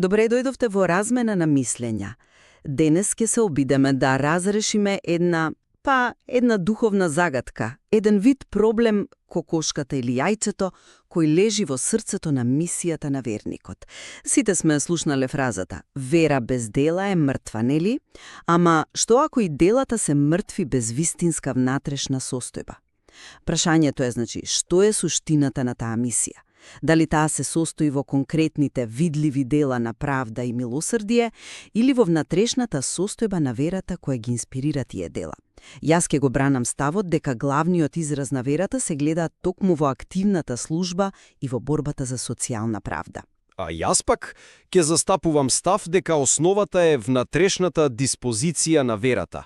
Добре дојдовте во размена на мислења. Денес ќе се обидеме да разрешиме една духовна загадка, еден вид проблем кокошката или јајцето кој лежи во срцето на мисијата на верникот. Сите сме слушнале фразата «Вера без дела е мртва, нели?» Ама што ако и делата се мртви без вистинска внатрешна состојба? Прашањето е, што е суштината на таа мисија? Дали таа се состои во конкретните видливи дела на правда и милосрдие или во внатрешната состојба на верата која ги инспирира тие дела? Јас ќе го бранам ставот дека главниот израз на верата се гледа токму во активната служба и во борбата за социјална правда. А јас пак ќе застапувам став дека основата е внатрешната диспозиција на верата,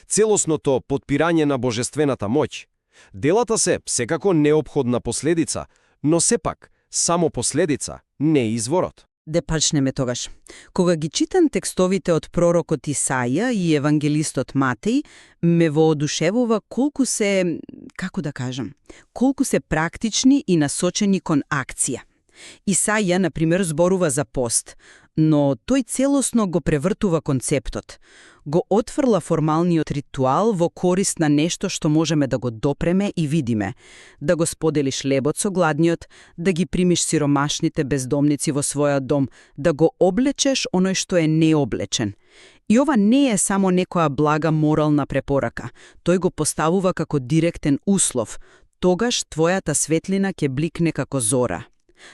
целосното потпирање на божествената моќ. Делата се секако неопходна последица, но сепак само последица, не изворот. Де почнеме тогаш. Кога ги читам текстовите од пророкот Исаја и евангелистот Матеј, ме воодушевува колку се практични и насочени кон акција. Исаја, например, зборува за пост, но тој целосно го превртува концептот. Го отфрла формалниот ритуал во корист на нешто што можеме да го допреме и видиме. Да го споделиш лебот со гладниот, да ги примиш сиромашните бездомници во својот дом, да го облечеш оној што е необлечен. И ова не е само некоја блага морална препорака. Тој го поставува како директен услов. Тогаш твојата светлина ќе бликне како зора.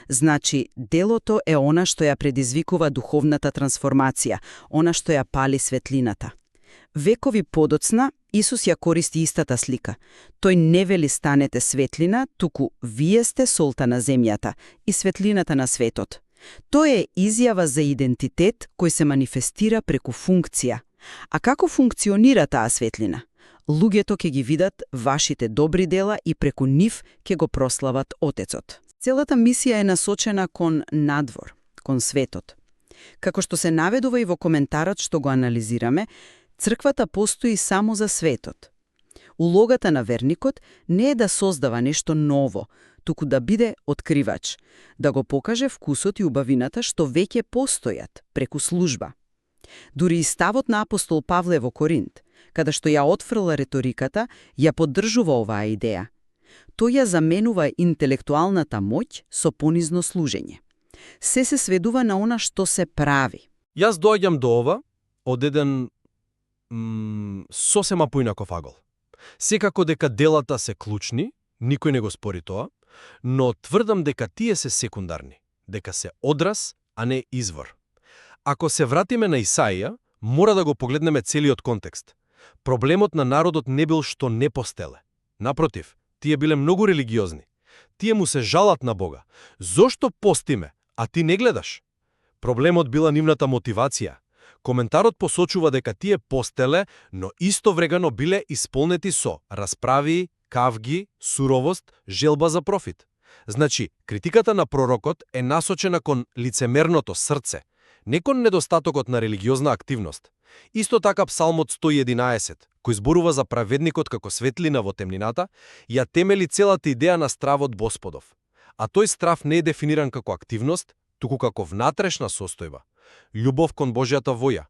Значи, делото е она што ја предизвикува духовната трансформација, она што ја пали светлината. Векови подоцна, Исус ја користи истата слика. Тој не вели станете светлина, туку вие сте солта на земјата и светлината на светот. Тој е изјава за идентитет кој се манифестира преку функција. А како функционира таа светлина? Луѓето ќе ги видат вашите добри дела и преку нив ќе го прослават Отецот. Целата мисија е насочена кон надвор, кон светот. Како што се наведува и во коментарот што го анализираме, црквата постои само за светот. Улогата на верникот не е да создава нешто ново, туку да биде откривач, да го покаже вкусот и убавината што веќе постојат преку служба. Дури и ставот на апостол Павле во Коринт, каде што ја отфрла реториката, ја поддржува оваа идеја. Тој ја заменува интелектуалната моќ со понизно служење. Се сведува на она што се прави. Јас доаѓам до ова од еден сосема поинаков агол. Секако дека делата се клучни, никој не го спори тоа, но тврдам дека тие се секундарни, дека се одраз, а не извор. Ако се вратиме на Исаија, мора да го погледнеме целиот контекст. Проблемот на народот не бил што не постеле. Напротив, тие биле многу религиозни. Тие му се жалат на Бога. Зошто постиме, а ти не гледаш? Проблемот била нивната мотивација. Коментарот посочува дека тие постеле, но истовремено биле исполнети со расправи, кавги, суровост, желба за профит. Значи, критиката на пророкот е насочена кон лицемерното срце, не кон недостатокот на религиозна активност. Исто така Псалмот 111, кој зборува за праведникот како светлина во темнината, ја темели целата идеја на стравот Господов. А тој страв не е дефиниран како активност, туку како внатрешна состојба. Љубов кон Божјата воја.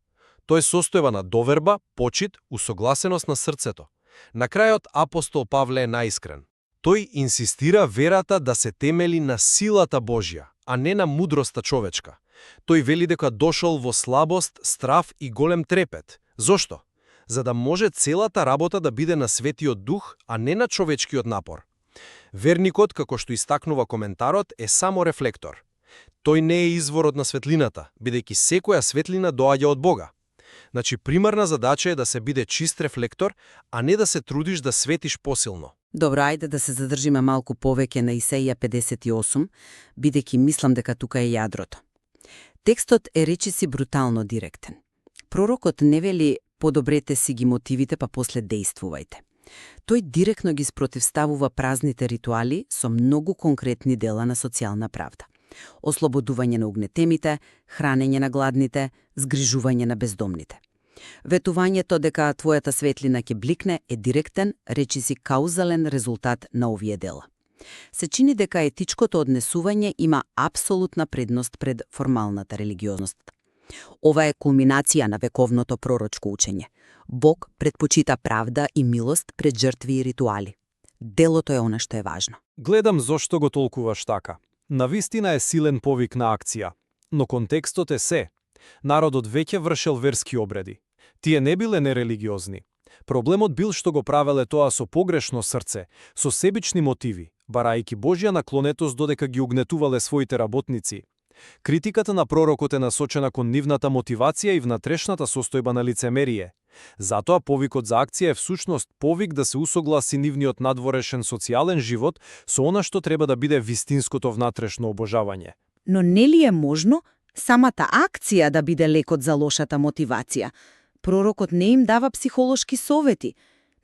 Тоа е состојба на доверба, почит, усогласеност на срцето. На крајот апостол Павле е наискрен. Тој инсистира верата да се темели на силата Божја, а не на мудроста човечка. Тој вели дека дошол во слабост, страв и голем трепет. Зошто? За да може целата работа да биде на Светиот Дух, а не на човечкиот напор. Верникот, како што истакнува коментарот, е само рефлектор. Тој не е изворот на светлината, бидејќи секоја светлина доаѓа од Бога. Значи, примарна задача е да се биде чист рефлектор, а не да се трудиш да светиш посилно. Добро, ајде да се задржиме малку повеќе на Исаија 58, бидејќи мислам дека тука е јадрото. Текстот е речиси брутално директен. Пророкот не вели подобрете си ги мотивите, па после действувајте. Тој директно ги спротивставува празните ритуали со многу конкретни дела на социјална правда. Ослободување на угнетемите, хранење на гладните, згрижување на бездомните. Ветувањето дека твојата светлина ќе бликне е директен, речиси каузален резултат на овие дела. Се чини дека етичкото однесување има апсолутна предност пред формалната религиозност. Ова е кулминација на вековното пророчко учење. Бог предпочита правда и милост пред жртви и ритуали. Делото е она што е важно. Гледам зошто го толкуваш така. Навистина е силен повик на акција, но контекстот е се. Народот веќе вршел верски обреди. Тие не биле нерелигиозни. Проблемот бил што го правеле тоа со погрешно срце, со себични мотиви, барајќи Божја наклонетост додека ги угнетувале своите работници. Критиката на пророкот е насочена кон нивната мотивација и внатрешната состојба на лицемерие. Затоа повикот за акција е всушност повик да се усогласи нивниот надворешен социјален живот со она што треба да биде вистинското внатрешно обожавање. Но нели е можно самата акција да биде лекот за лошата мотивација? Пророкот не им дава психолошки совети.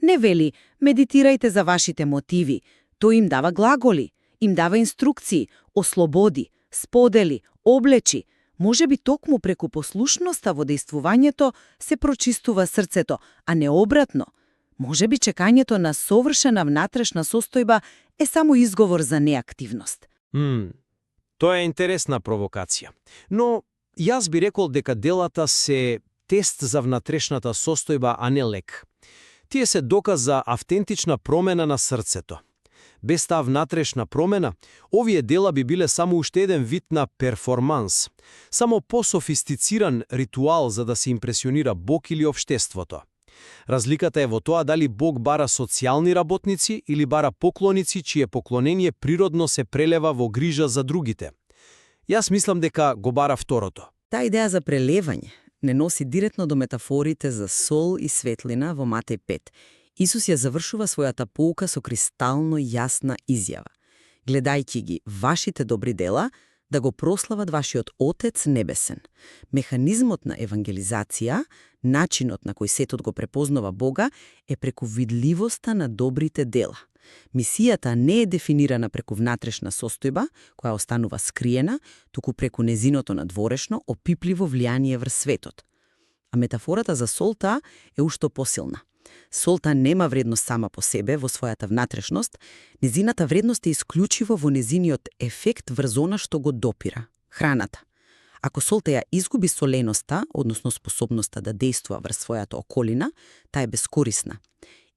Не вели, медитирајте за вашите мотиви. Тој им дава глаголи, им дава инструкции, ослободи, сподели, облечи. Може би токму преку послушноста во дејствувањето се прочистува срцето, а не обратно. Може би чекањето на совршена внатрешна состојба е само изговор за неактивност. Тоа е интересна провокација. Но јас би рекол дека делата се тест за внатрешната состојба, а не лек. Тие се доказ за автентична промена на срцето. Без таа внатрешна промена, овие дела би биле само уште еден вид на перформанс, само пософистициран ритуал за да се импресионира Бог или општеството. Разликата е во тоа дали Бог бара социјални работници или бара поклоници чие поклонение природно се прелева во грижа за другите. Јас мислам дека го бара второто. Таа идеја за прелевање не носи директно до метафорите за сол и светлина во Матеј 5. Исус ја завршува својата поука со кристално јасна изјава. Гледајќи ги вашите добри дела, да го прослават вашиот Отец Небесен. Механизмот на евангелизација, начинот на кој светот го препознава Бога, е преку видливоста на добрите дела. Мисијата не е дефинирана преку внатрешна состојба, која останува скриена, туку преку незиното надворешно, опипливо влијание врз светот. А метафората за солта е уште посилна. Солта нема вредност сама по себе во својата внатрешност, незината вредност е исклучиво во незиниот ефект врз она што го допира – храната. Ако солта ја изгуби соленоста, односно способноста да дејствува врз својата околина, таа е бескорисна.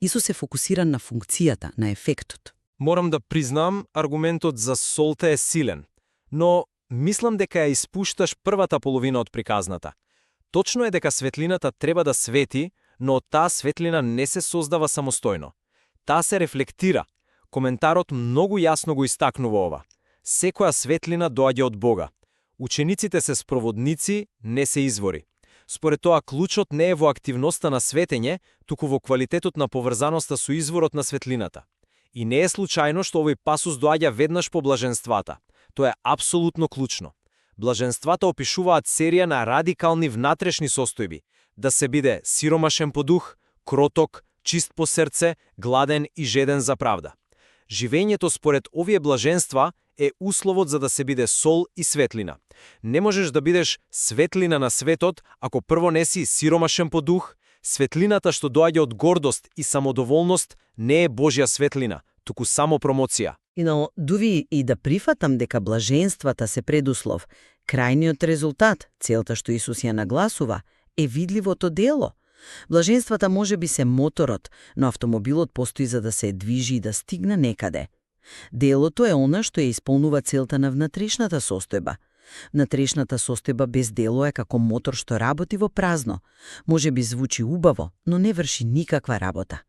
Исус е фокусиран на функцијата, на ефектот. Морам да признам, аргументот за солта е силен, но мислам дека ја испушташ првата половина од приказната. Точно е дека светлината треба да свети, но таа светлина не се создава самостојно. Таа се рефлектира. Коментарот многу јасно го истакнува ова. Секоја светлина доаѓа од Бога. Учениците се спроводници, не се извори. Според тоа, клучот не е во активноста на светење, туку во квалитетот на поврзаноста со изворот на светлината. И не е случајно што овој пасус доаѓа веднаш по блаженствата. Тоа е апсолутно клучно. Блаженствата опишуваат серија на радикални внатрешни состојби, да се биде сиромашен по дух, кроток, чист по срце, гладен и жеден за правда. Живењето според овие блаженства е условот за да се биде сол и светлина. Не можеш да бидеш светлина на светот ако прво не си сиромашен по дух. Светлината што доаѓа од гордост и самодоволност не е Божја светлина, туку само промоција. Но дуви и да прифатам дека блаженствата се предуслов, крајниот резултат, целта што Исус ја нагласува, е видливото дело. Блаженствата може би се моторот, но автомобилот постои за да се движи и да стигне некаде. Делото е она што ја исполнува целта на внатрешната состојба. Внатрешната состојба без дело е како мотор што работи во празно. Може би звучи убаво, но не врши никаква работа.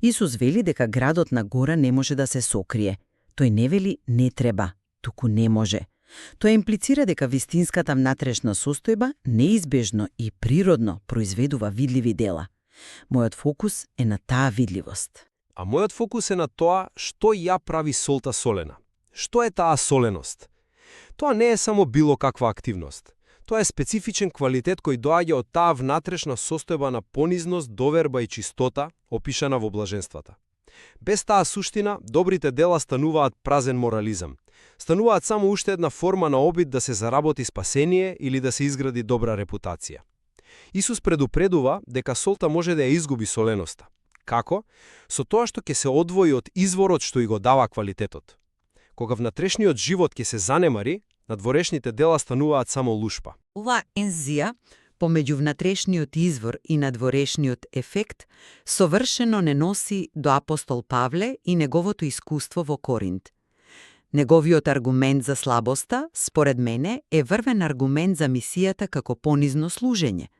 Исус вели дека градот на гора не може да се сокрие. Тој не вели не треба, туку не може. Тоа имплицира дека вистинската внатрешна состојба неизбежно и природно произведува видливи дела. Мојот фокус е на таа видливост. А мојот фокус е на тоа што ја прави солта солена. Што е таа соленост? Тоа не е само било каква активност. Тоа е специфичен квалитет кој доаѓа од таа внатрешна состојба на понизност, доверба и чистота, опишана во блаженствата. Без таа суштина, добрите дела стануваат празен морализам. Стануваат само уште една форма на обид да се заработи спасение или да се изгради добра репутација. Исус предупредува дека солта може да ја изгуби соленоста. Како? Со тоа што ќе се одвои од изворот што и го дава квалитетот. Кога внатрешниот живот ќе се занемари, надворешните дела стануваат само лушпа. Ова ензија помеѓу внатрешниот извор и надворешниот ефект совршено не носи до апостол Павле и неговото искуство во Коринт. Неговиот аргумент за слабоста, според мене, е врвен аргумент за мисијата како понизно служење.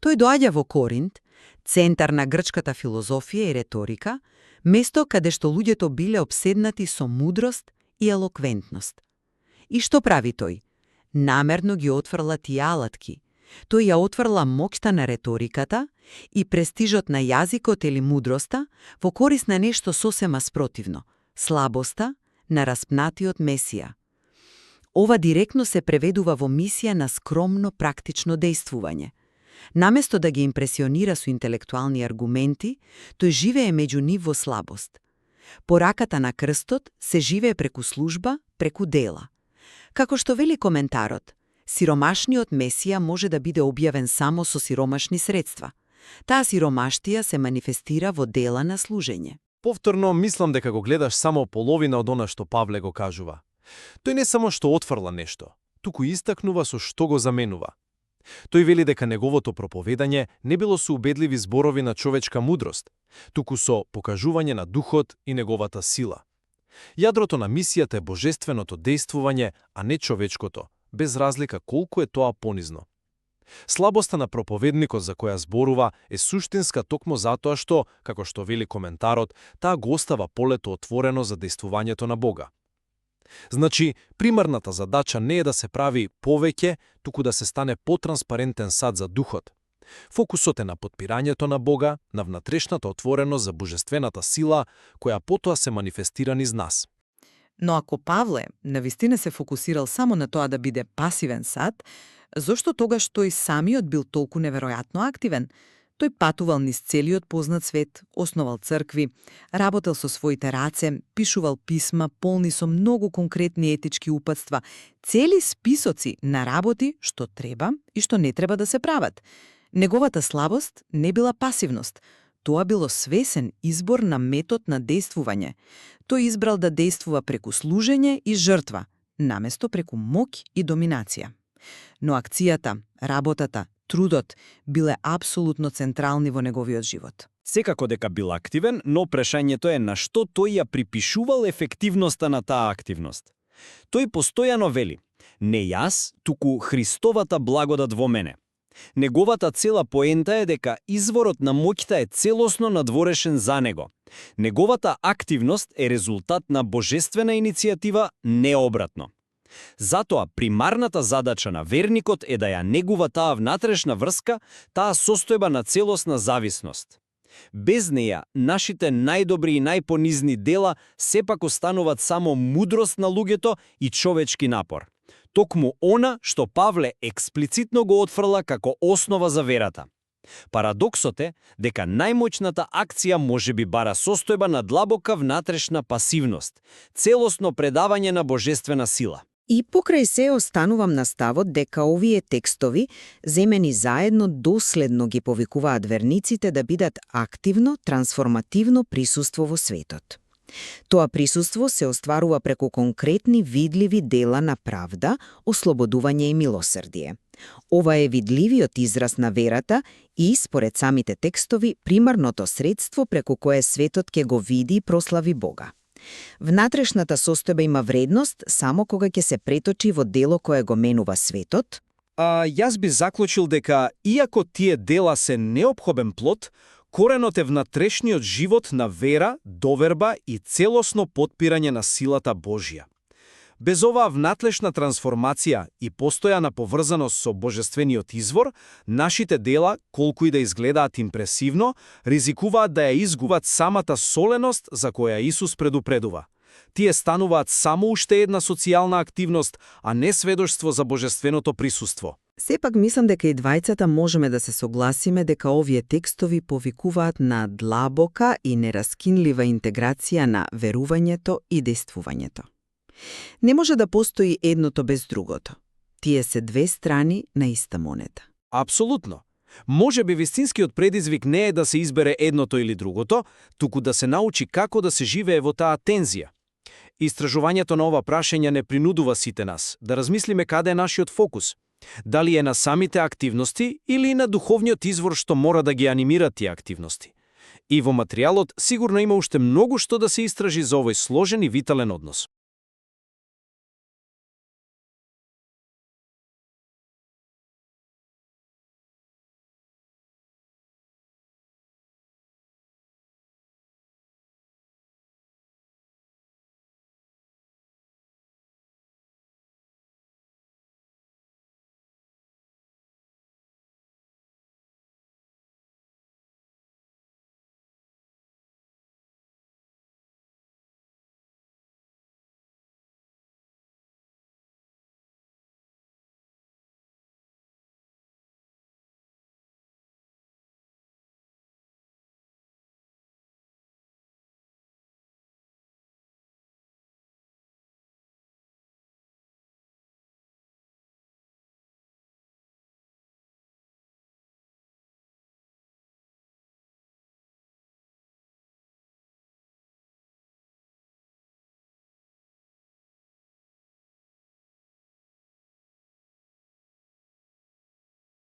Тој доаѓа во Коринт, центар на грчката филозофија и реторика, место каде што луѓето биле обседнати со мудрост и елоквентност. И што прави тој? Намерно ги отврла тие алатки. Тој ја отврла моќта на реториката и престижот на јазикот или мудроста во корис на нешто сосема спротивно – слабоста на распнатиот Месија. Ова директно се преведува во мисија на скромно практично дејствување. Наместо да ги импресионира со интелектуални аргументи, тој живее меѓу нив во слабост. Пораката на крстот се живее преку служба, преку дела. Како што вели коментарот, сиромашниот Месија може да биде објавен само со сиромашни средства. Таа сиромаштија се манифестира во дела на служење. Повторно, мислам дека го гледаш само половина од она што Павле го кажува. Тој не само што отфрла нешто, туку истакнува со што го заменува. Тој вели дека неговото проповедање не било со убедливи зборови на човечка мудрост, туку со покажување на духот и неговата сила. Јадрото на мисијата е божественото дејствување, а не човечкото, без разлика колку е тоа понизно. Слабоста на проповедникот за која зборува е суштинска токму затоа што, како што вели коментарот, таа го остава полето отворено за дејствувањето на Бога. Значи, примарната задача не е да се прави повеќе, туку да се стане потранспарентен сад за духот. Фокусот е на подпирањето на Бога, на внатрешната отвореност за божествената сила, која потоа се манифестира низ нас. Но ако Павле навистина се фокусирал само на тоа да биде пасивен сад, зошто тогаш тој самиот бил толку неверојатно активен? Тој патувал низ целиот познат свет, основал цркви, работел со своите раце, пишувал писма полни со многу конкретни етички упатства, цели списоци на работи што треба и што не треба да се прават. Неговата слабост не била пасивност, тоа било свесен избор на метод на дејствување. Тој избрал да дејствува преку служење и жртва, наместо преку моќ и доминација. Но акцијата, работата, трудот биле апсолутно централни во неговиот живот. Секако дека бил активен, но прашањето е на што тој ја припишувал ефективноста на таа активност. Тој постојано вели: не јас, туку Христовата благодат во мене. Неговата цела поента е дека изворот на моќта е целосно надворешен за него. Неговата активност е резултат на божествена иницијатива, не обратно. Затоа примарната задача на верникот е да ја негува таа внатрешна врска, таа состојба на целосна зависност. Без неја, нашите најдобри и најпонизни дела сепак остануваат само мудрост на луѓето и човечки напор. Токму она што Павле експлицитно го отфрла како основа за верата. Парадоксот е дека најмоćната акција можеби бара состојба на длабока внатрешна пасивност, целосно предавање на божествена сила. И покрај се останувам на ставот дека овие текстови, земени заедно, доследно ги повикуваат верниците да бидат активно, трансформативно присуство во светот. Тоа присуство се остварува преку конкретни видливи дела на правда, ослободување и милосрдие. Ова е видливиот израз на верата и, според самите текстови, примарното средство преку кое светот ќе го види и прослави Бога. Внатрешната состојба има вредност само кога ќе се преточи во дело кое го менува светот. Јас би заклучил дека, иако тие дела се неопходен плод, коренот е внатрешниот живот на вера, доверба и целосно потпирање на силата Божја. Без оваа внатрешна трансформација и постојана поврзаност со божествениот извор, нашите дела, колку и да изгледаат импресивно, ризикуваат да ја изгубат самата соленост за која Исус предупредува. Тие стануваат само уште една социјална активност, а не сведоштво за божественото присуство. Сепак мислам дека и двајцата можеме да се согласиме дека овие текстови повикуваат на длабока и нераскинлива интеграција на верувањето и дејствувањето. Не може да постои едното без другото. Тие се две страни на иста монета. Апсолутно. Може би вистинскиот предизвик не е да се избере едното или другото, туку да се научи како да се живее во таа тензија. Истражувањето на ова прашање не принудува сите нас да размислиме каде е нашиот фокус. Дали е на самите активности или на духовниот извор што мора да ги анимира тие активности. И во материјалот сигурно има уште многу што да се истражи за овој сложен и витален однос.